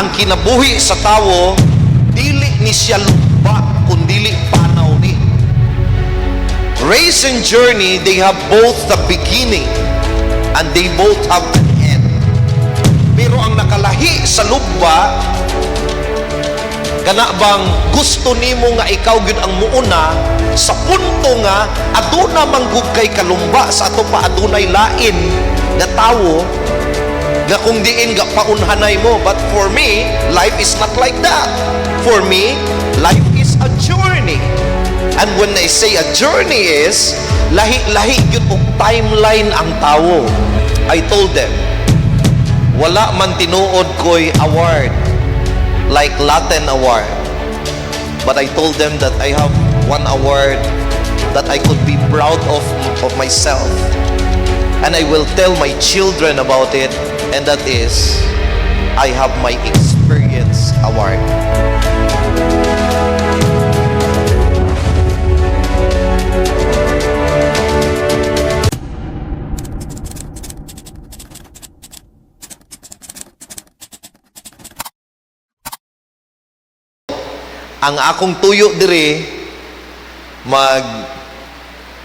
Ang kinabuhi sa tawo dili ni siya lumba kun dili panaw ni. Race and journey, they have both the beginning and they both have an end. Pero ang nakalahi sa lubba, kana bang gusto nimo nga ikaw gyud ang muuna sa punto nga aduna manggug kay kalumba sa ato pa, adunay lain nga tawo nga kung diin ga paunhanay mo. But for me, life is not like that. For me, life is a journey. And when I say a journey is lahi-lahi gyud og timeline ang tawo. I told them, wala man tinuod ko'y award like Latin Award, but I told them that I have one award that I could be proud of myself, and I will tell my children about it, and that is I have my experience award. Ang akong tuyo diri mag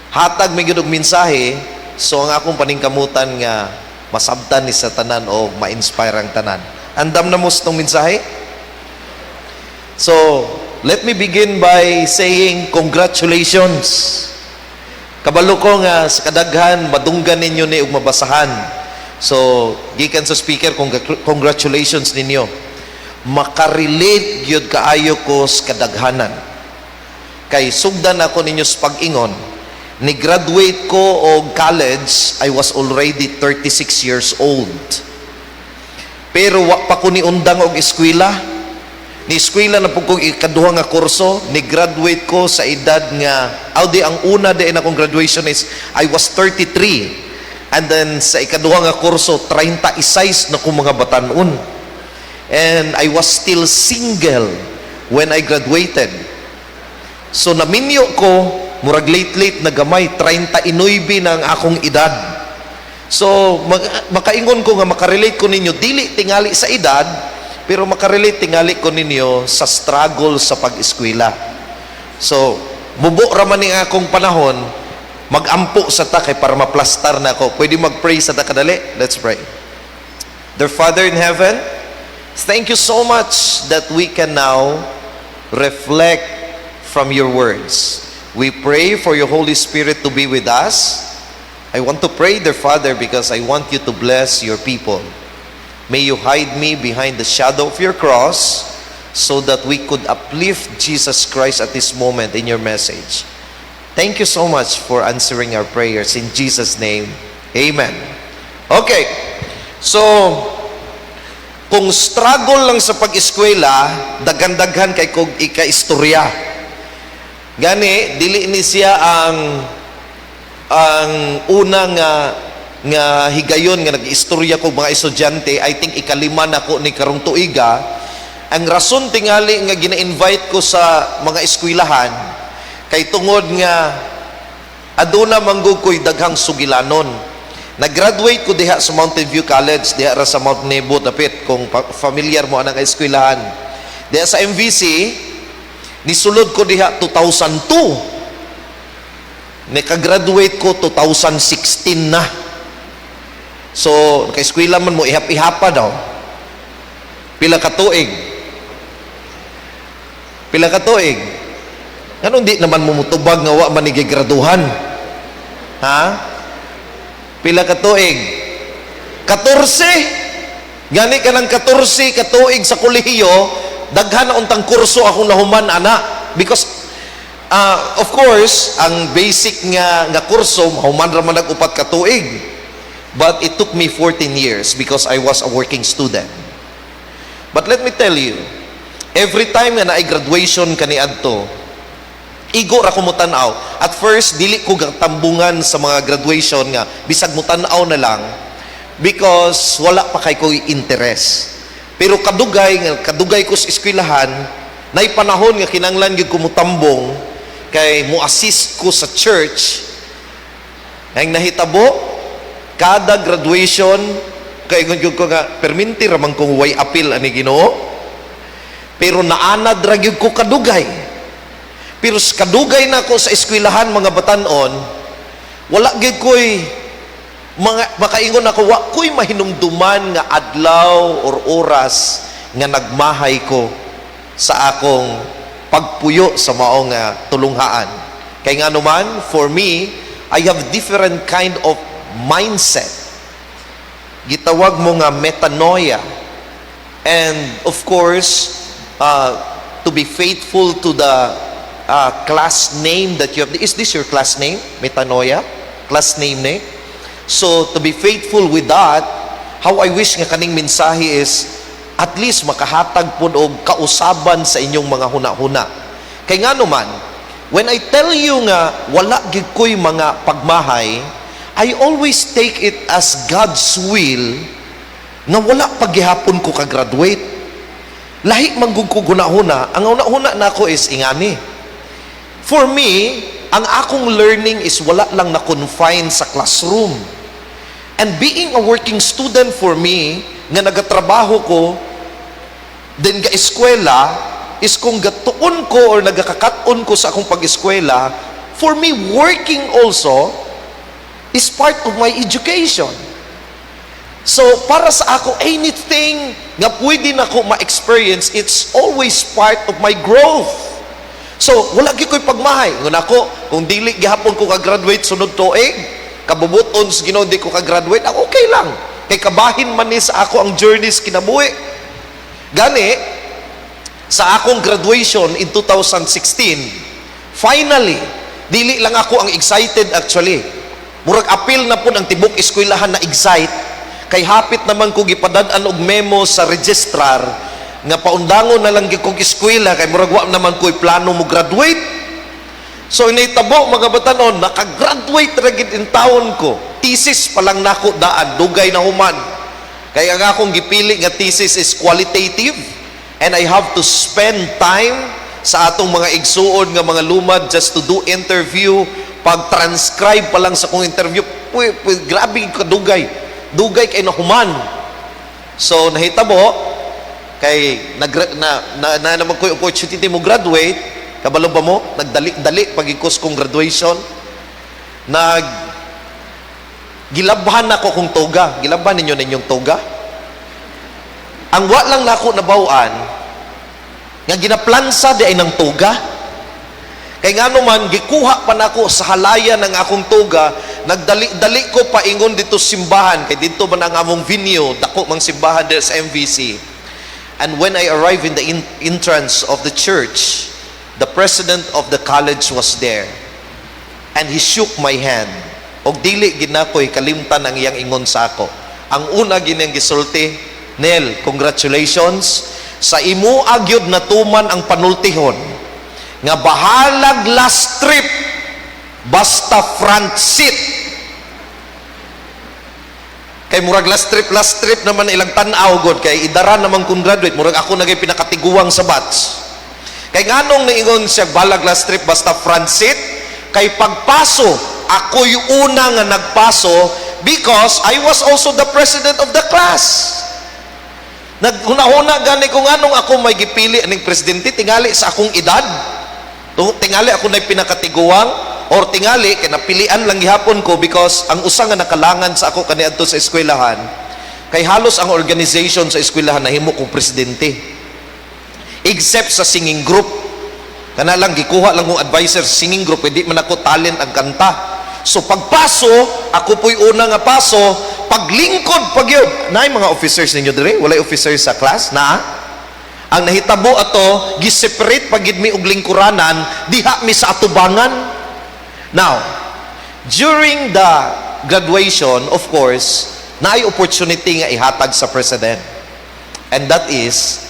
hatag may gyud og mensahe, so ang akong paningkamutan nga masabtan ni sa tanan o ma-inspire ang tanan. Andam na mo sa tong mensahe? So, let me begin by saying congratulations. Kabalo ko nga sa kadaghan madunggan ninyo ni og mabasahan. So, gikan sa speaker, congratulations ninyo. Makarelate gyud kaayo ko sa kadaghanan. Kay sugdan ako ninyo sa pag-ingon, ni-graduate ko og college, I was already 36 years old. Pero wa pa ko niundang og eskwela. Ni eskwela na pud kog ikaduha nga kurso, ni-graduate ko sa edad nga, aw di, ang una di na akong graduation is I was 33. And then sa ikaduha nga kurso, 36 na ko mga batanon. And I was still single when I graduated. So naminyo ko, murag late-late na gamay, 39 na ang akong edad. So makaingon ko nga makarelate ko ninyo, dili tingali sa edad, pero makarelate tingali ko ninyo sa struggle sa pag-eskwela. So mubo ra man ni akong panahon, magampo sa ta kay para maplastar na ako. Pwede mag-pray sa ta kadali? Let's pray. Dear Father in heaven, thank you so much that we can now reflect from your words. We pray for your Holy Spirit to be with us. I want to pray, dear Father, because I want you to bless your people. May you hide me behind the shadow of your cross so that we could uplift Jesus Christ at this moment in your message. Thank you so much for answering our prayers. In Jesus' name, amen. Okay. So, kung struggle lang sa pag-eskwela, daghan-daghan kay kog ika-istorya. Gani, dili ni siya ang una nga higayon nga nag-istorya ko mga estudyante. I think ikalima na ko ni karong tuiga. Ang rason tingali nga gina-invite ko sa mga eskwelahan kay tungod nga aduna manggug ko'y daghang sugilanon. Nag-graduate ko diha sa Mountain View College, diha ra sa Mount Nebo dapit, kung familiar mo anang eskwelahan. Diha sa MVC, nisulod ko diha 2002. Nakagraduate ko 2016 na. So, naka-eskwela man mo, ihap-ihapa daw. Pila ka tuig? Pila ka tuig? Anong di naman mo mutubag nga wa man ni gigraduhan? Ha? Pila ka tuig? 14. Gani ka ng 14 ka tuig sa kolehiyo, daghan na untang kurso akong nahuman ana, because of course, ang basic nga kurso mahuman ra man 4 ka tuig. But it took me 14 years because I was a working student. But let me tell you, every time nga naay graduation kaniadto, igo ra ko motan-aw. At first, dili ko tambungan sa mga graduation nga bisag motan-aw na lang because wala pa kay ko interest. Pero kadugay nga kadugay ko sa eskwelahan, nay panahon nga kinanglan gyud ko motambong kay mo-assist ko sa church. Ang nahitabo, kada graduation kay ingon gyud ko nga perminti ra man kong way apil ani Ginoo. Pero naanad ra gyud ko kadugay. Pero sa kadugay na ko sa eskwelahan, mga batanon, wala gyud ko'y mga makaingon ako, wa ko'y mahinumduman nga adlaw or oras nga nagmahay ko sa akong pagpuyo sa mao nga tulunghaan. Kay nga naman, for me, I have different kind of mindset. Gitawag mo nga metanoia. And of course, to be faithful to the class name that you have. Is this your class name? Metanoia? Class name ni? So, to be faithful with that, how I wish nga kaning mensahe is at least makahatag pod og kausaban sa inyong mga huna-huna. Kay nga naman, when I tell you nga wala gid ko'y mga pagmahay, I always take it as God's will nga wala paghihapon ko ka-graduate. Lahi man gud ko huna-huna, ang huna-huna nako is ingani. For me, ang akong learning is wala lang na confine sa classroom. And being a working student for me, nga nagatrabaho ko, then ga-eskwela, is kung gatuon ko or nagakakat-on ko sa akong pag-eskwela, for me, working also is part of my education. So, para sa ako, anything nga pwede na ko ma-experience, it's always part of my growth. So, wala gyud ko'y pagmahay. Ngun ako, kung dili gihapon ko ka-graduate sunod tuig, kabubuton sa Ginoo di ko ka-graduate, ako okay lang. Kay kabahin man ni sa ako ang journey sa kinabuhi. Gani, sa akong graduation in 2016, finally, dili lang ako ang excited actually. Murag apil na pud ang tibok eskwelahan na excite kay hapit naman ko gipadad-an og memo sa registrar nga paundangon na lang gyud kog eskwela kay murag wa naman ko'y plano mo graduate. So initabo, mga batanon, nakagraduate ra gid in taon ko. Thesis pa lang nako daan, dugay na human. Kaya ang akong gipili nga thesis is qualitative and I have to spend time sa atong mga igsuon nga mga lumad just to do interview. Pag-transcribe pa lang sa kong interview, puy, puy, grabe kadugay. Dugay kay nahuman. So nahitabo kay nag na, na, na naman ko'y opportunity mo graduate, kabalo ba mo nagdali-dali pagikos kong graduation, nag gilabhan ako kong toga. Gilabhan ninyo ninyong toga. Ang wa lang nako nabaw-an nga ginaplansa di ay ng toga. Kay ngano man gikuha pa nako sa halayan ng akong toga, nagdali-dali ko paingon dito simbahan kay dito man ang among venue, dako mang simbahan dito sa MVC. And when I arrived in the entrance of the church, the president of the college was there. And he shook my hand. Og dili gid nakoy kalimtan ang iyang ingon sa ako. Ang una ginang gisulti, "Nel, congratulations sa imo agyod natuman ang panultihon nga bahalag last trip basta front seat." Kay murag last trip naman ilang tan-aw god kay idara naman kung graduate, murag ako nagay pinakatiguang sa batch. Kay nganong naingon siya balag last trip basta front seat? Kay pagpaso, ako'y una nga nagpaso because I was also the president of the class. Naghuna-huna gani ko nganong ako may gipili aning presidente, tingali sa akong edad. Tingali ako na pinakatiguang or tingali kay napilian lang gihapon ko because ang usa nga nakalangan sa ako kaniadto sa eskwelahan kay halos ang organization sa eskwelahan nahimo kong presidente. Except sa singing group. Kana lang gikuha lang kong advisor sa singing group, hindi man ako talent ang kanta. So pagpaso, ako po'y una nga paso, paglingkod pag yun. Naay mga officers ninyo dire? Walay officers sa class? Na? Ang nahitabo ato, giseparate pag mi og lingkuranan, diha mi sa atubangan. Now, during the graduation, of course, naay opportunity nga ihatag sa president. And that is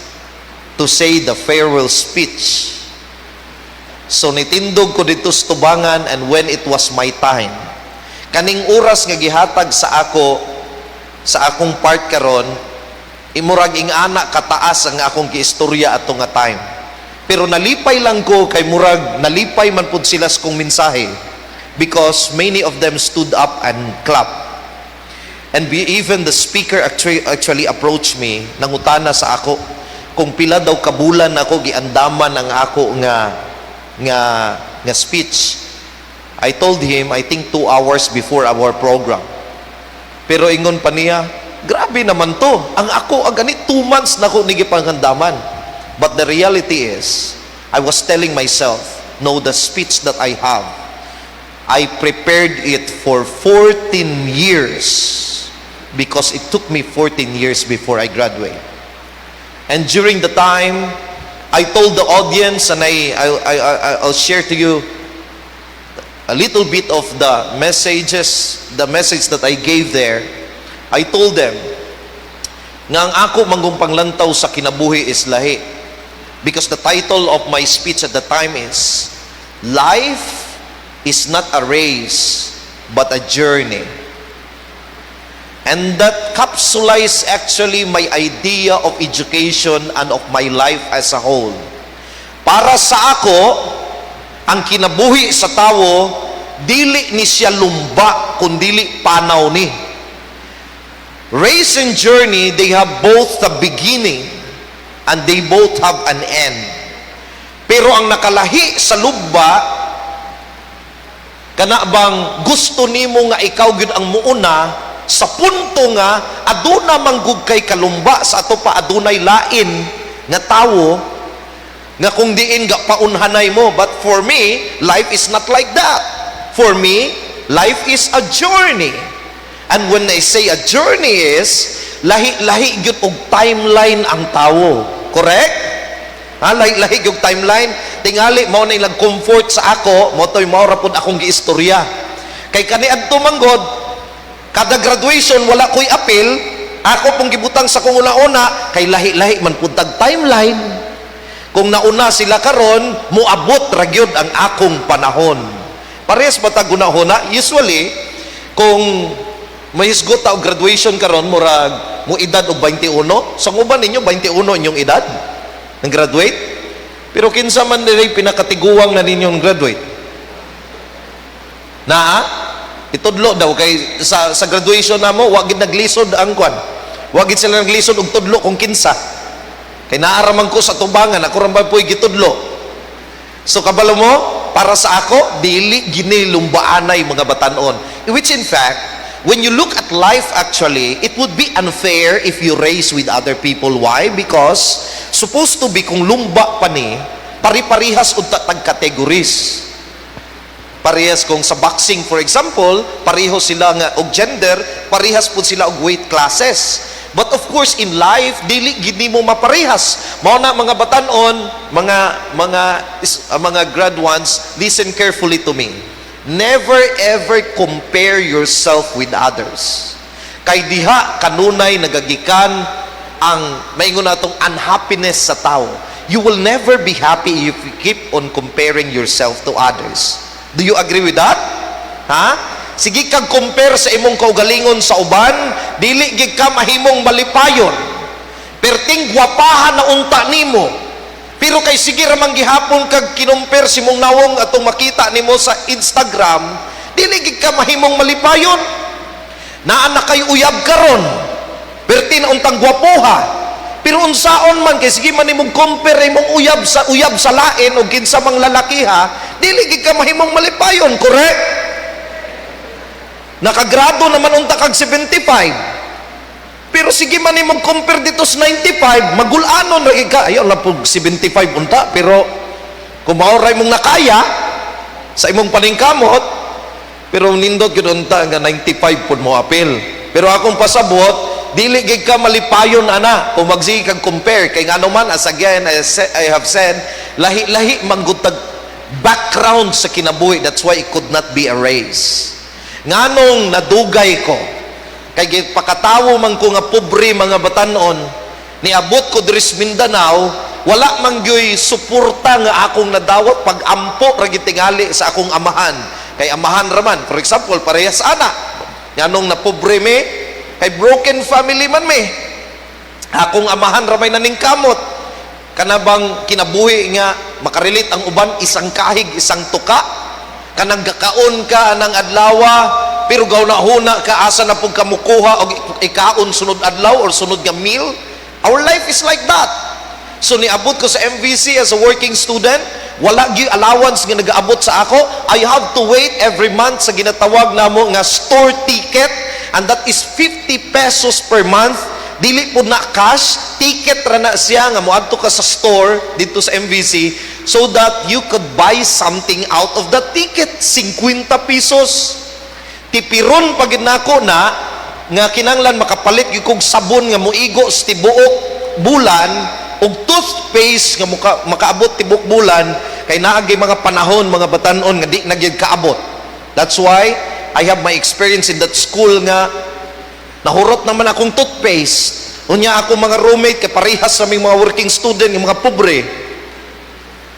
to say the farewell speech. So nitindog ko dito sa tubangan and when it was my time, kaning oras nga gihatag sa ako sa akong part karon, imurag ingana kataas ang akong giistorya ato nga time. Pero nalipay lang ko kay murag nalipay man pud sila sa kong mensahe because many of them stood up and clapped. And even the speaker actually approached me, nangutana sa ako, kung pila daw kabulan ako giandaman ang ako nga speech. I told him, I think 2 hours before our program. Pero ingon pa niya, "Grabe naman to. Ang ako, ang gani, 2 months na ako ni gipanghandaman." But the reality is, I was telling myself, no, the speech that I have, I prepared it for 14 years because it took me 14 years before I graduate. And during the time, I told the audience, and I'll share to you a little bit of the messages, the message that I gave there. I told them nga ang ako manggong panglantaw sa kinabuhi is lahi. Because the title of my speech at the time is, "Life is not a Race, but a Journey." And that capsulized actually my idea of education and of my life as a whole. Para sa ako, ang kinabuhi sa tawo, dili ni siya lumba, kundili panaw ni. Race and journey, they have both a beginning and they both have an end. Pero ang nakalahi sa lumba, kana bang gusto nimo nga ikaw gyud ang muuna sa punto nga aduna manggug kay kalumba sa ato pa, adunay lain nga tawo nga kung diin ga paunhanay mo. But for me, life is not like that. For me, life is a journey. And when I say a journey is lahi-lahi gyud og timeline ang tawo, correct? Ha, lahi-lahi gyud timeline. Tingali mao na ilang comfort sa ako, mao toy mao ra pud akong giistorya. Kay kaniadto manggod kada graduation wala ko'y apil, ako pong gibutang sa kong una-una kay lahi-lahi man pud tag timeline. Kung nauna sila karon, muabot ra gyud ang akong panahon. Parehas ba tag hunahuna? Usually kung mahisgot ta og graduation karon, murag mo edad og 21. Sa uban ninyo, 21 inyong edad ng graduate. Pero kinsa man diri pinakatiguang na ninyong graduate? Naa? Itudlo daw kay sa graduation namo wa gid naglisod ang kwan. Wa gid sila naglisod og tudlo kung kinsa. Kay naa ra man ko sa tubangan, ako ra ba po'y gitudlo. So kabalo mo, para sa ako, dili gini lumbaanay, mga batanon. Which in fact, when you look at life actually, it would be unfair if you race with other people. Why? Because supposed to be kung lumba pa ni, pari-parihas unta tag categories. Parehas kung sa boxing, for example, pareho sila nga og gender, parehas pud sila og weight classes. But of course, in life, dili gid nimo maparehas. Mao na, mga batanon, mga grad ones, listen carefully to me. Never ever compare yourself with others. Kay diha kanunay nagagikan ang maingon natong unhappiness sa tao. You will never be happy if you keep on comparing yourself to others. Do you agree with that? Ha? Sige kag compare sa imong kaugalingon sa uban, dili gid ka mahimong malipayon. Perting gwapahan na unta nimo. Pero kay sige ra man gihapon kag kinumpare sa imong nawong atong makita nimo sa Instagram, dili gid ka mahimong malipayon. Naa na kay uyab karon. Perti na untang gwapoha. Pero unsaon man kay sige man nimong compare imong uyab sa lain o kinsa mang lalakiha, dili gid ka mahimong malipayon, correct? Nakagrado naman unta kag 75. Pero sige man nimong compare dito sa 95, magulanon ra gid ka. Ayaw lang pug 75 unta, pero kung mao ra imong nakaya sa imong paningkamot, pero nindot gyud unta nga 95 pud mo apil. Pero akong pasabot, dili gid ka malipayon ana kung magsige kag compare kay ngano man, as again I have said, lahi-lahi man gud tag background sa kinabuhi. That's why it could not be a race. Nganong nadugay ko? Kay gipakatawo man ko nga pobre, mga batanon. Niabot ko diri sa Mindanao, wala man gyoy suporta nga akong nadawat. Pag-ampo ra gid tingali sa akong amahan. Kay amahan raman, for example, parehas ana. Nganong napobre me? Kay broken family man me. Akong amahan ra may naningkamot. Kana bang kinabuhi nga makarelate ang uban, isang kahig, isang tuka? Kanang gakaon ka anang adlawa pero gahuna-huna ka asa na pud ka mukuha og ikaon sunod adlaw or sunod nga meal. Our life is like that. So niabot ko sa MVC as a working student, wala gyud allowance nga nagaabot sa ako. I have to wait every month sa ginatawag namo nga store ticket, and that is 50 pesos per month. Dili po na cash, ticket ra na siya nga moadto ka sa store dito sa MVC so that you could buy something out of that ticket, 50 pesos. Tipiron pag nako na nga kinanglan makapalit gyud kog sabon nga moigo sa tibuok bulan ug toothpaste nga makaabot tibuok bulan, kay naa gyud mga panahon, mga batan-on, nga di na gyud kaabot. That's why I have my experience in that school nga nahurot naman akong toothpaste. Unya ako mga roommate, kay parehas sa mga working student, yung mga pobre.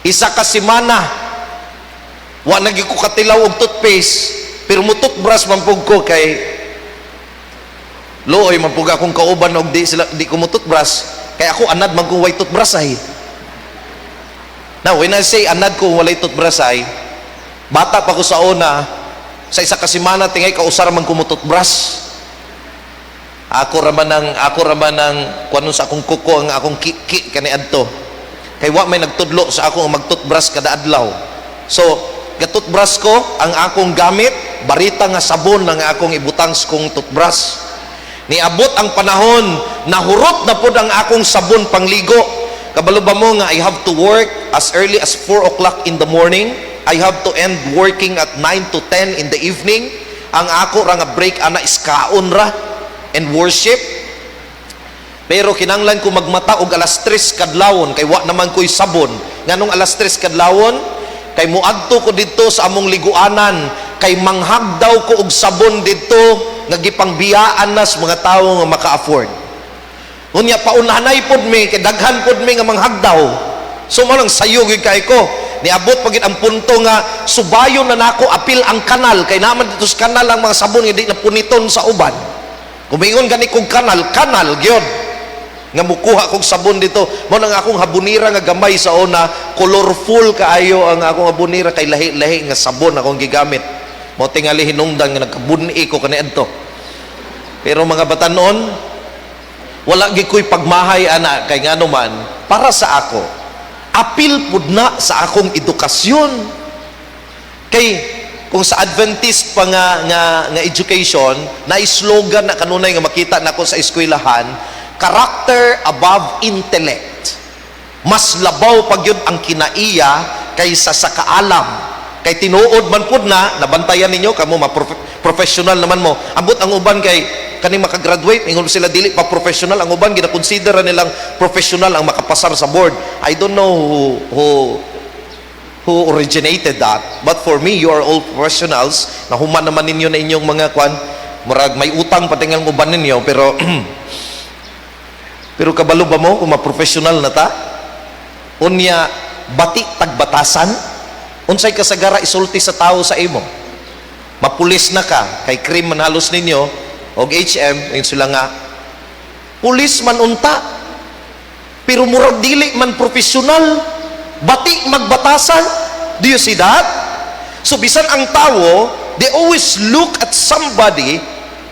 Isa ka semana wa na gyud ko katilaw og toothpaste, pero mo toothbrush man pug ko kay luoy man pug akong kauban og di sila di ko mo toothbrush, kay ako anad man kung way toothbrush ay. Now, when I say anad ko walay toothbrush ay, bata pa ko sa una, sa isa ka semana tingay kausar man ko mo toothbrush. Ako ra man ang kuno sa akong kuko, ang akong kiki kaniadto. Kay wa may nagtudlo sa ako ang mag-toothbrush kada adlaw. So, ga-toothbrush ko, ang akong gamit, barita nga sabon ang akong ibutang sa kong toothbrush. Niabot ang panahon, nahurot na pod ang akong sabon pangligo. Kabalo ba mo nga I have to work as early as 4 o'clock in the morning? I have to end working at 9 to 10 in the evening. Ang ako ra nga break ana is kaon ra and worship. Pero kinanglan ko magmata og alas 3 kadlawon kay wa naman ko'y sabon. Nganong alas 3 kadlawon? Kay muadto ko didto sa among liguanan kay manghagdaw ko og sabon didto nga gipangbiyaan na sa mga tawo nga maka-afford. Unya paunhanay pod mi kay daghan pod mi nga manghagdaw. So mo lang sayo gyud kay ko. Niabot pa gid ang punto nga subayon na nako apil ang kanal kay naman dito sa kanal ang mga sabon nga di na puniton sa uban. Kumingon gani kog kanal, kanal gyud nga mukuha kog sabon dito. Mo nang akong habunira nga gamay sa una, colorful kaayo ang akong habunira kay lahi-lahi nga sabon akong gigamit. Mo tingali hinungdan nga nagkabun-i ko kaniadto. Pero mga batanon, wala gyud ko'y pagmahay ana kay ngano man para sa ako apil pud na sa akong edukasyon. Kay kung sa Adventist pa nga education, na slogan na kanunay nga makita nako sa eskwelahan, "Character above intellect." Mas labaw pa gyud ang kinaiya kaysa sa kaalam. Kay tinuod man pud na nabantayan ninyo kamo, ma professional naman mo. Ambot ang uban kay kaning makagraduate, ingon sila dili pa professional. Ang uban gina-consider nilang professional ang makapasar sa board. I don't know who originated that, but for me, you are all professionals. Nahuman naman ninyo na inyong mga kwan, murag may utang pa tingal uban ninyo, pero kabalo ba mo kung ma-professional na ta, unya bati tagbatasan, unsay kasagara isulti sa tao sa imo? Mapulis na ka, kay cream man halos ninyo og HM, yun sila nga pulis man unta, pero murag dili man profesional, bati magbatasan. Do you see that? So bisan ang tawo, they always look at somebody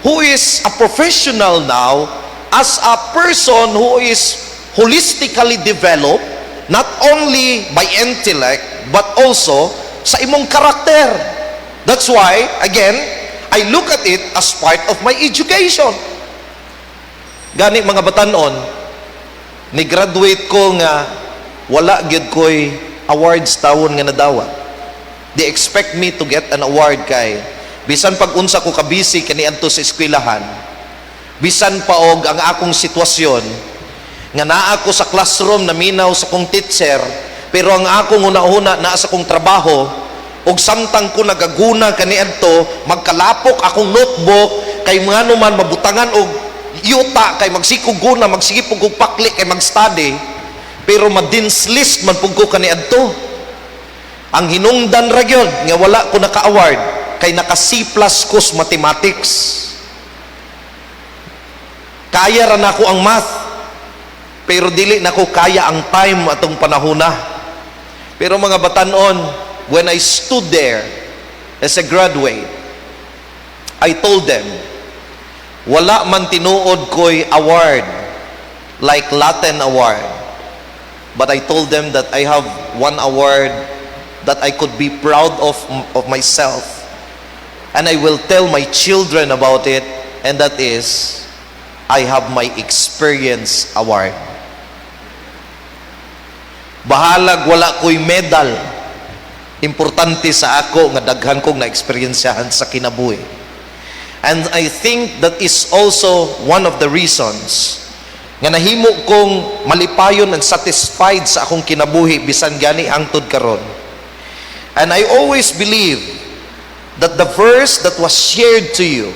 who is a professional now as a person who is holistically developed, not only by intellect but also sa imong karakter. That's why, again, I look at it as part of my education. Gani mga batanon, ni graduate ko nga wala gyud ko'y awards tawon nga nadawat. They expect me to get an award kay bisan pag unsa ko kabisi kaniadto sa eskwelahan, bisan pa og ang akong sitwasyon nga naa ko sa classroom naminaw sa kong teacher, pero ang akong una-una naa sa kong trabaho, ug samtang ko nagaguna kaniadto, magkalapok akong notebook kay mga man mabutangan og yuta kay magsikog guna, magsige pug kog pakli kay mag-study, pero ma-dean's list man pug ko kaniadto. Ang hinungdan ra gyud nga wala ko naka-award kay naka C+ ko sa mathematics. Kaya ra nako ang math, pero dili nako kaya ang time atong panahona. Pero mga batanon, when I stood there as a graduate, I told them, wala man tinuod ko'y award like Latin Award. But I told them that I have one award that I could be proud of myself. And I will tell my children about it, and that is, I have my experience award. Bahalag wala ko'y medal. Importante sa ako nga daghan kong na-eksperyensyahan sa kinabuhi. And I think that is also one of the reasons nga nahimo kong malipayon and satisfied sa akong kinabuhi bisan gani hangtod karon. And I always believe that the verse that was shared to you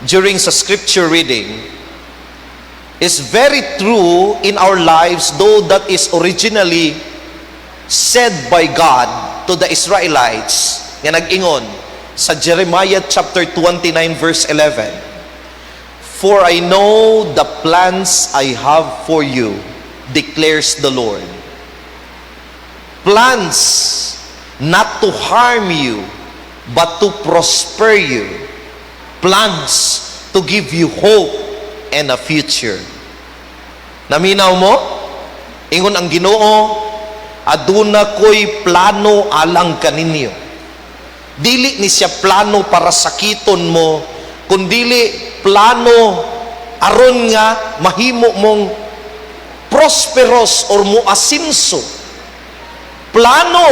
during sa scripture reading is very true in our lives, though that is originally said by God to the Israelites, nga nag-ingon sa Jeremiah chapter 29 verse 11, "For I know the plans I have for you, declares the Lord, plans not to harm you but to prosper you, plans to give you hope and a future." Naminaw mo? Ingon ang Ginoo, "Aduna ko'y plano alang kaninyo." Dili ni siya plano para sakiton mo, kundili plano aron nga mahimo mong prosperous or muasinso. Plano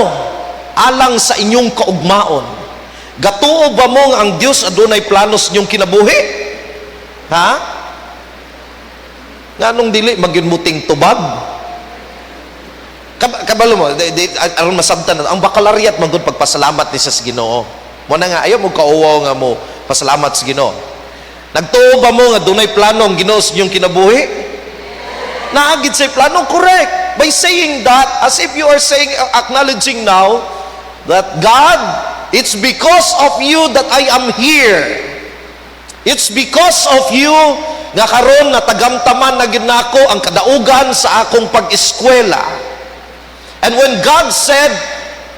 alang sa inyong kaugmaon. Gatuo ba mo nga ang Dios adunay plano sa inyong kinabuhi? Ha? Nganong dili magyud mo tingtubag? Kabalo mo, aron masabtan na, ang baccalaureate man gud pagpasalamat ni sa Ginoo. Mo na nga ayaw mo kauwaw nga mo pasalamat sa Ginoo. Nagtuo ba mo nga dunay plano ang Ginoo sa inyong kinabuhi? Naa gid say plano, correct. By saying that, as if you are saying, acknowledging now, that God, it's because of you that I am here. It's because of you nga karon natagamtaman na gyud nako ang kadaugan sa akong pag-eskwela. And when God said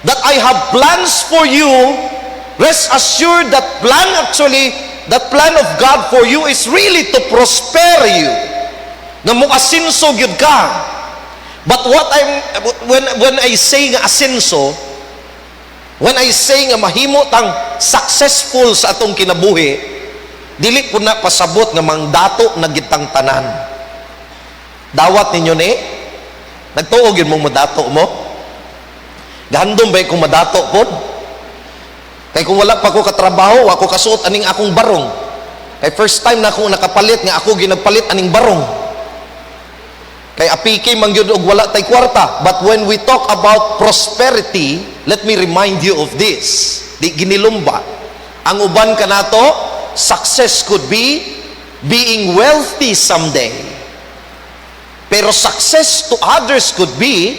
that I have plans for you, rest assured that plan actually, that plan of God for you is really to prosper you. Nga mo asinso gyud ka. But what I'm when I say nga asenso, when I say nga mahimo tang successful sa atong kinabuhi, dili po na pasabot nga mangdato na gyud tang tanan. Dawat ninyo ni? Nagtuo gyud mong madato mo? Gahandom ba kung madato pod? Kay kung wala pa ko katrabaho, ako kasuot aning akong barong. Kay first time na akong nakapalit nga ako ginagpalit aning barong. Kay apiki man gyud og wala tay kwarta. But when we talk about prosperity, let me remind you of this. Di ginilumba. Ang uban kanato, success could be being wealthy someday. Pero success to others could be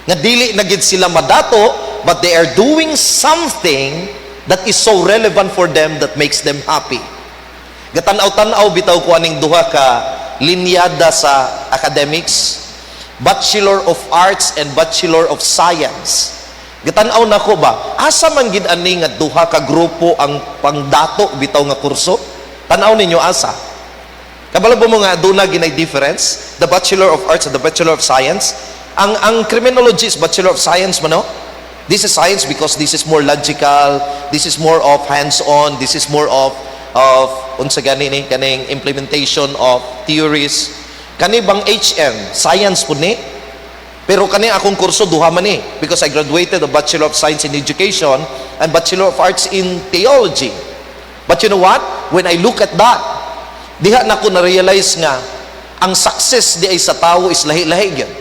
nga dili na gid sila madato, but they are doing something that is so relevant for them that makes them happy. Gatanaw-tanaw bitaw ko aning duha ka linyada sa academics, Bachelor of Arts and Bachelor of Science. Gatan-aw nako ba, asa man gid ani nga duha ka grupo ang pangdato bitaw nga kurso? Tan-aw ninyo asa. Kabalo ba mo nga aduna ginay difference? The Bachelor of Arts and the Bachelor of Science. Ang criminology is Bachelor of Science man, no? This is science because this is more logical, this is more of hands-on, this is more of unsa gani ni kaning implementation of theories. Kani bang HM, science pud ni? Pero kani akong kurso duha man ni because I graduated a Bachelor of Science in Education and Bachelor of Arts in Theology. But you know what? When I look at that, diha na ko na-realize nga ang success di ay sa tao is lahi-lahi gyud.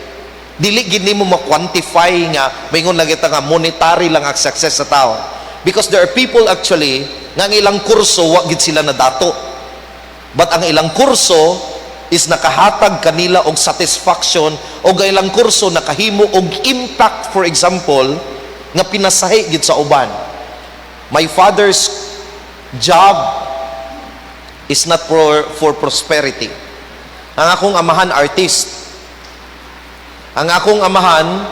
Dili gid nimo ma-quantify nga maingon lang kita nga monetary lang ang success sa tao. Because there are people actually nga ang ilang kurso wa gid sila nadato. But ang ilang kurso is nakahatag kanila og satisfaction o ang ilang kurso nakahimo og impact, for example, nga pinasahi gid sa uban. My father's job is not for prosperity. Ang akong amahan, artist. Ang akong amahan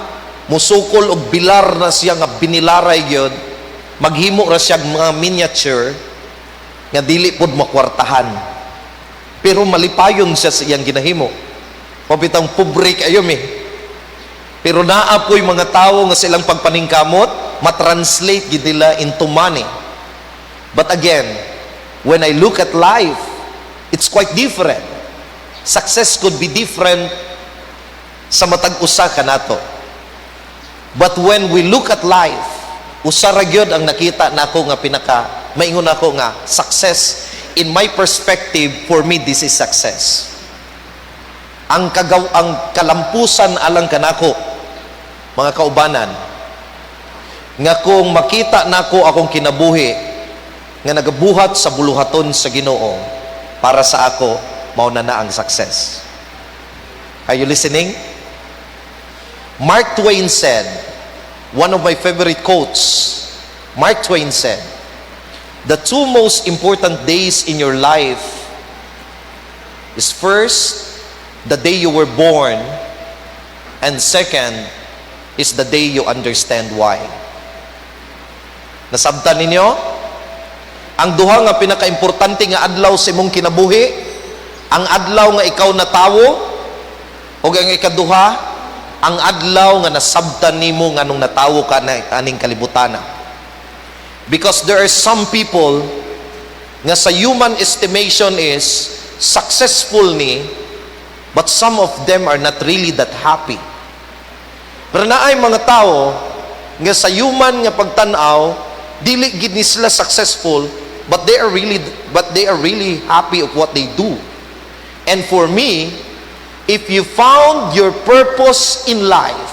musukol og bilar na siya nga binilaray gyud, maghimo ra siya mga miniature nga dili pod makwartahan. Pero malipayon siya sa iyang ginahimo. Pabitang pobre kayo mi. Pero naa po'y mga tawo nga silang pagpaningkamot, matranslate gid nila into money. But again, when I look at life, it's quite different. Success could be different sa matag usa kanato. But when we look at life, usa ra gyud ang nakita nako nga pinaka maingon ako nga success. In my perspective, for me, this is success. Ang kagaw ang kalampusan alang kanako, mga kaubanan, nga kung makita nako akong kinabuhi nga nagabuhat sa buluhaton sa Ginoo, para sa ako, mao na na ang success. Are you listening? Mark Twain said, one of my favorite quotes, Mark Twain said, "The two most important days in your life is first, the day you were born, and second is the day you understand why." Nasabtan ninyo? Ang duha nga pinakaimportante nga adlaw sa imong kinabuhi, ang adlaw nga ikaw natawo, ug ang ikaduha, ang adlaw nga nasabtan nimo nganong natawo ka na aning kalibutan. Because there are some people nga sa human estimation is successful ni, but some of them are not really that happy. Pero naay mga tao nga sa human nga pagtan-aw, dili gid ni sila successful, but they are really happy of what they do. And for me, if you found your purpose in life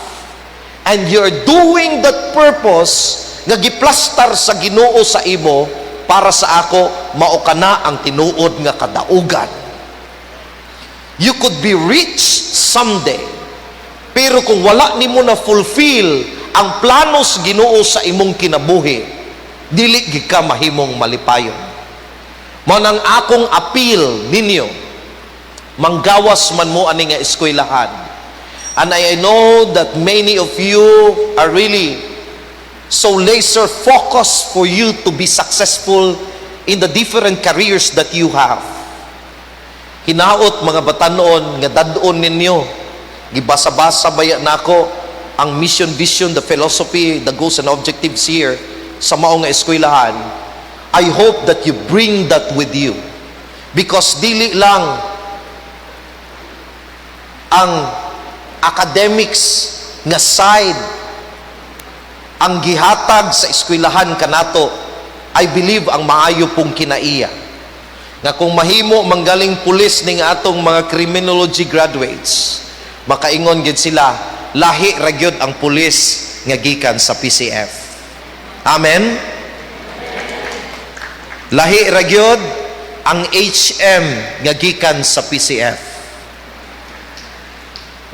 and you're doing that purpose nga giplastar sa Ginoo sa imo, para sa ako, mao kana ang tinuod nga kadaugan. You could be rich someday, pero kung wala nimo na fulfill ang plano sa Ginoo sa imong kinabuhi, dili gid ka mahimong malipayon. Mao nang akong appeal ninyo, manggawas man mo ani nga eskwelahan. And I know that many of you are really so laser focused for you to be successful in the different careers that you have. Hinaot, mga batanon, nga dad-on ninyo. Gibasa-basa baya nako ang mission, vision, the philosophy, the goals and objectives here sa mao nga eskwelahan. I hope that you bring that with you. Because dili lang ang academics nga side ang gihatag sa eskwelahan kanato. I believe ang maayo pong kinaiya nga kung mahimo manggaling pulis ning atong mga criminology graduates, makaingon gid sila, "Lahi ra gyud ang pulis nga gikan sa PCF." Amen. Lahi ra gyud ang HM nga gikan sa PCF.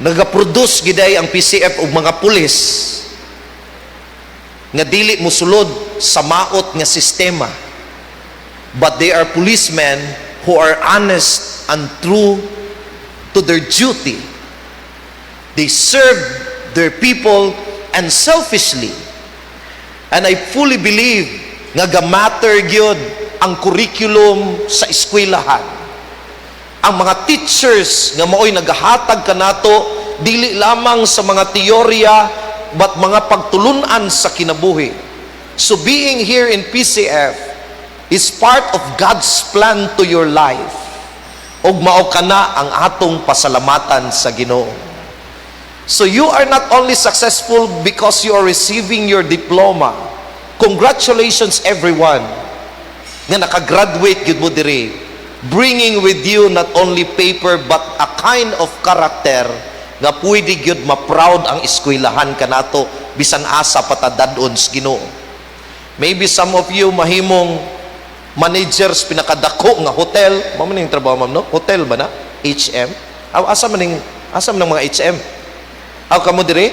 Nagaproduce giday ang PCF og mga pulis nga dili mosulod sa maot nga sistema, but they are policemen who are honest and true to their duty. They serve their people unselfishly. And I fully believe nga ga-matter gyud ang curriculum sa eskwelahan. Ang mga teachers nga maoy nagahatag kanato dili lamang sa mga teorya but mga pagtulunan sa kinabuhi. So being here in PCF is part of God's plan to your life. Ug mao kana ang atong pasalamatan sa Ginoo. So you are not only successful because you are receiving your diploma. Congratulations, everyone nga nakagraduate gyud mo diri, bringing with you not only paper but a kind of character nga pwede gyud ma-proud ang eskwelahan kanato bisan asa pa ta dad-on sa Ginoo. Maybe some of you mahimong managers pinakadako nga hotel. Mao man ning trabaho, ma'am, no? Hotel ba na? HM? Aw, asa man ng mga HM? Aw, kamo diri?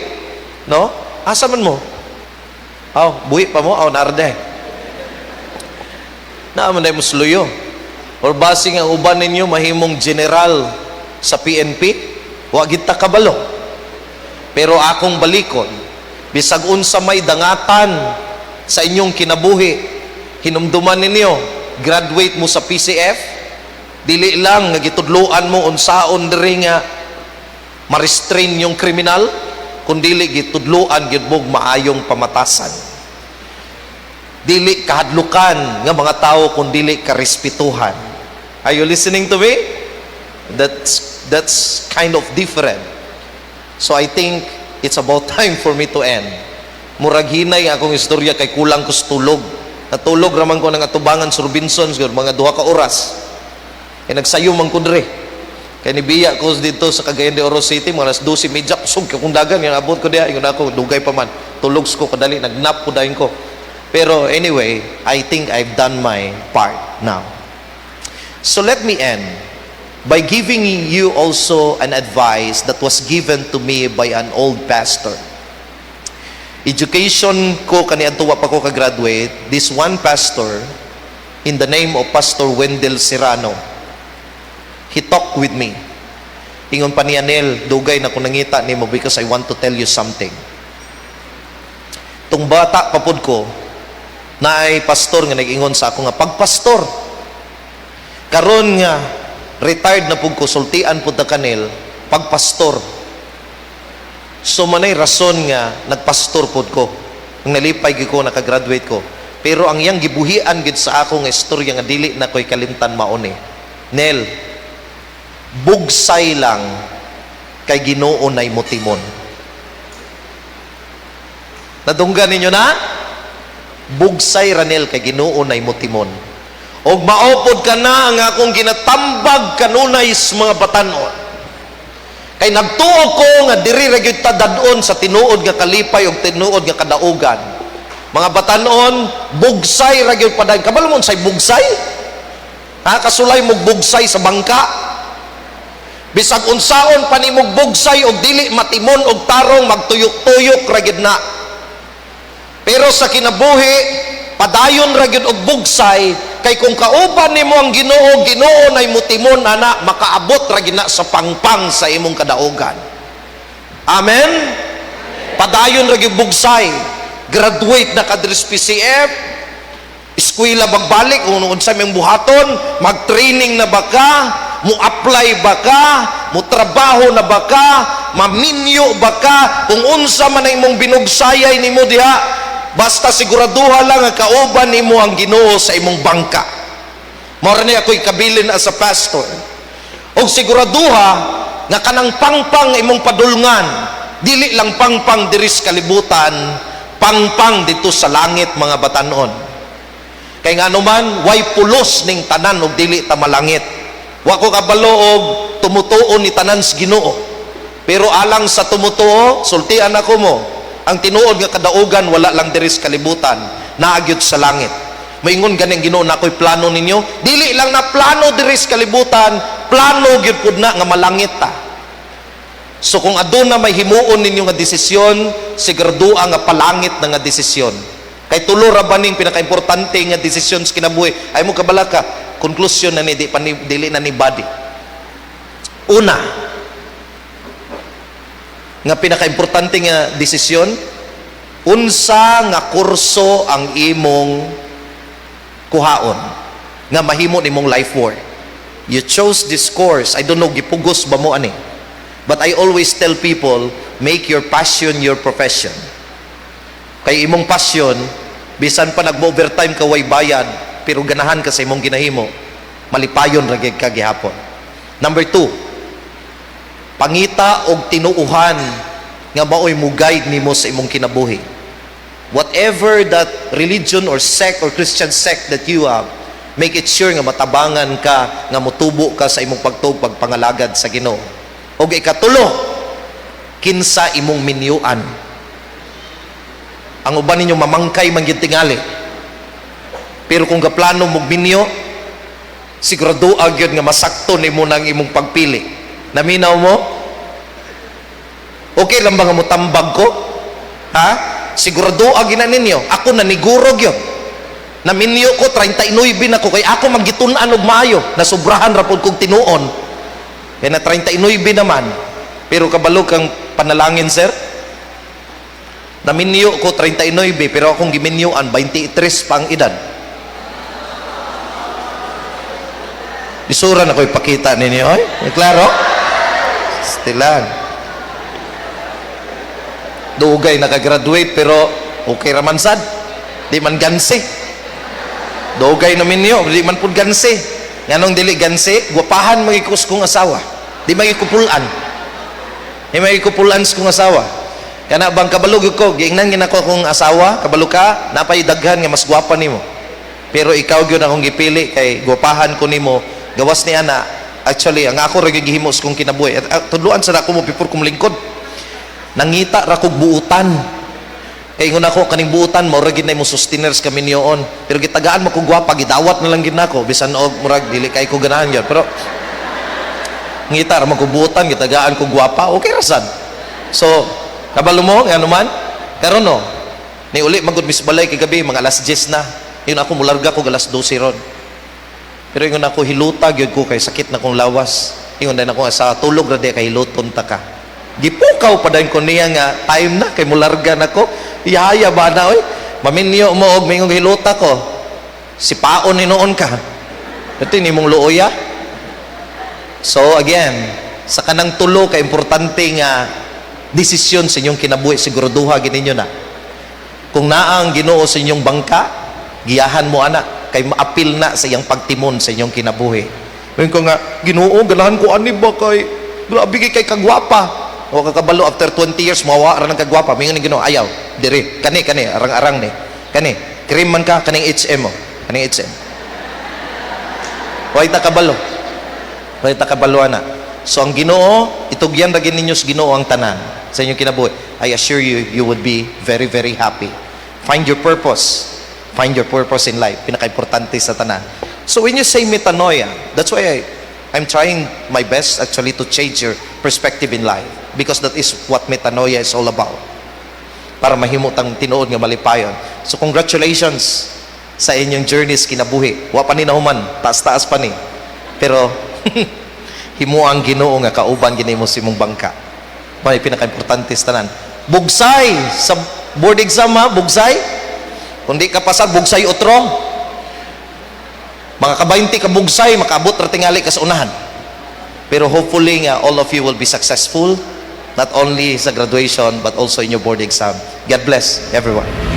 No? Asa man mo? Aw, buhi pa mo? Aw, narde. Naa man mo suluyo. Or basing ang uban ninyo mahimong general sa PNP, wa gid ta kabalo. Pero akong balikon, bisag unsa may dangatan sa inyong kinabuhi, hinumduman ninyo, graduate mo sa PCF, dili lang nga gitudloan mo unsaon diri nga ma-restrain yung kriminal, kundili gitudloan gyud mo maayong pamatasan. Dili kahadlukan nga mga tao, kundili karespetuhan. Are you listening to me? That's kind of different. So I think it's about time for me to end. Murag hinay akong istorya kay kulang ko sa tulog. Natulog raman ko ng atubangan sa Robinsons gyud, mga 2 ka oras. Kay nagsayo man ko dre. Kay nibiya ko dito sa Cagayan de Oro City, mga alas 12:30, kusog kay kong dagan, yung abot ko diha, ingon ako, dugay pa man. Tulog ko kadali, nagnap ko dayon ko. Pero anyway, I think I've done my part now. So let me end by giving you also an advice that was given to me by an old pastor. Education ko kaniadto wa pa ko ka-graduate, this one pastor in the name of Pastor Wendell Serrano, he talked with me. Ingon pa niya, "Nel, dugay na ko nangita nimo because I want to tell you something." Tung bata pa pud ko, naay pastor nga nag-ingon sa ako nga pagpastor. Karon nga retired na pud ko, sultian pud ta ka, Nel, pagpastor. So manay rason nga nagpastor pud ko. Ang nalipay gyud ko nakagraduate ko. Pero ang iyang gibuhian gid sa ako nga istorya nga dili na ko'y kalimtan mao ni, "Nel, bugsay lang kay Ginoo nay motimon." Nadunggan ninyo na? "Bugsay ra, Nel, kay Ginoo nay motimon." Og mao pod kana ang akong ginatambag kanunay sa mga batanon. Kay nagtuo ko nga diri ra gyud ta dad-on sa tinuod nga kalipay ug tinuod nga kadaugan. Mga batanon, bugsay ra gyud padayon. Kabalo mo unsay bugsay? Ha, kasulay mo bugsay sa bangka. Bisag unsaon pa nimog bugsay og dili matimon og tarong, magtuyok-tuyok ra gyud na. Pero sa kinabuhi, padayon ra gyud og bugsay kay kung kauban nimo ang Ginoo, Ginoo nay mutimon ana, makaabot ra gyud na sa pangpang sa imong kadaugan. Amen. Padayon ra gyud bugsay. Graduate na ka diri sa PCF, eskwela magbalik kung unsa may buhaton, mag-training na ba ka, mo apply ba ka, mo trabaho na ba ka, maminyo ba ka, kung unsa man ang imong binugsayay nimo diha, basta siguraduha lang ang kauban nimo ang Ginoo sa imong bangka. Mao ra ni ako'y kabilin as a pastor. Og siguraduha nga kanang pangpang imong padulngan, dili lang pangpang diri sa kalibutan, pangpang dito sa langit, mga batanon. Kay nga man, way pulos ning tanan og dili ta malangit. Wa ko kabalo og tumutuo ni tanan sa Ginoo. Pero alang sa tumutuo, sultian ako mo, ang tinuod nga kadaugan wala lang diri sa kalibutan, naa gyud sa langit. Maingon ganing Ginoo na ako'y plano ninyo, dili lang na plano diri sa kalibutan, plano gyud pud na nga malangit ta. So kung aduna may himuon ninyo nga desisyon, siguraduha nga palangit na nga desisyon. Kay tulo ra ba ning pinakaimportante nga desisyon sa kinabuhi? Ay mo kabala ka, konklusyon na ni di pa ni, dili na ni body. Una, nga pinakaimportante nga desisyon, unsa nga kurso ang imong kuhaon nga mahimo nimong life work. You chose this course. I don't know, gipugos ba mo ani? But I always tell people, make your passion your profession. Kay imong passion, bisan pa nag-overtime ka way bayad, pero ganahan ka sa imong ginahimo, malipayon ra gyud ka gihapon. Number two, pangita og tinuuhan nga maoy mo guide nimo sa imong kinabuhi. Whatever that religion or sect or Christian sect that you have, make it sure nga matabangan ka nga motubo ka sa imong pagtuo, pagpangalagad sa Ginoo. Og ikatulo, kinsa imong minyuan. Ang uban ninyo mamangkay man gyud tingali. Pero kung gaplano mog minyo, sigurado gyud nga masakto nimo nang imong pagpili. Naminaw mo? Okay lang ba nga motambag ko? Ha? Sigurado gyud na ninyo. Ako naniguro gyud. Naminyo ko 39 na ko kay ako manggitun-an og maayo, nasubrahan ra pud kog tinuon. Kay na 39 naman. Pero kabalo kang panalangin, sir. Naminyo ko 39 pero akong giminyuan 23 pa ang edad. Isura na ko ipakita ninyo, oy. Klaro? Still lang. Dugay nakagraduate pero okay raman sad. Di man gansi. Dugay na minyo, di man pud gansi. Nganong dili gansi? Gwapahan magikus kong asawa. Di magikupulan. Di magikupulan sa kong asawa. Kana bang kabalo gyud ko, giingnan gyud ako akong asawa, kabalo ka, napay daghan nga mas gwapa nimo. Pero ikaw gyud akong gipili kay gwapahan ko nimo. Gawas ni ana, actually ang ako ra gyud gihimo sa kong kinabuhi. At tudluan sa ako mo before kong lingkod. Nangita ra kog buutan. Kay ingon ako, kaning buutan mao ra gid na mo sustainers kami niyoon. Pero gitagaan mo kog gwapa, gidawat na lang gid nako bisan og murag dili kay ko ganahan gyud. Pero ngita ra man kog buutan, gitagaan kog gwapa, okay ra sad. So, kabalo mo ngano man? Karon no, ni uli magud mis balay kay gabi mga alas 10 na. Ingon ako, mularga ko alas 12 ron. Pero ingon ako, hiluta gyud ko kay sakit na kong lawas. Ingon din ako sa tulog ra di kay hiluton ta ka. Gipukaw pa dayon ko niya nga time na kay mularga na ko. Iyaya ba na oy? Maminyo mo og mingong hiluta ko. Sipaon ni noon ka. Ito ni mong luoya. So again, sa kanang tulo ka importante nga desisyon sa inyong kinabuhi, siguraduha gid ninyo na. Kung naa ang Ginoo sa inyong bangka, giyahan mo ana kay maapil na sa iyang pagtimon sa inyong kinabuhi. Ngayon ko nga, "Ginoo, ganahan ko ani ba kay grabe kay kagwapa." O kakabalo after 20 years mawa ra ng kagwapa. Mingon ni Ginoo, "Ayaw. Dire, kani kani arang-arang ni. Kani, cream man ka kaning HM mo. Kaning HM." Way ta kabalo. Way ta kabalo ana. So ang Ginoo, itugyan ra gid ninyo sa Ginoo ang tanan sa inyong kinabuhi. I assure you, you would be very, very happy. Find your purpose. Find your purpose in life. Pinaka-importante sa tanan. So when you say metanoia, that's why I'm trying my best actually to change your perspective in life because that is what metanoia is all about. Para mahimo tang tinuod nga malipayon. So congratulations sa inyong journeys kinabuhi. Wa pa ni nahuman, taas-taas pa ni. Pero himo ang Ginoo nga kauban gini mo sa imong bangka. May pinaka-importante sa tanan. Bugsay sa board exam ha, bugsay. Kung di ka pasar, bugsay otro. Mga ka-20 ka bugsay, makaabot ra tingali ka sa unahan. Pero hopefully nga all of you will be successful, not only sa graduation but also in your board exam. God bless everyone.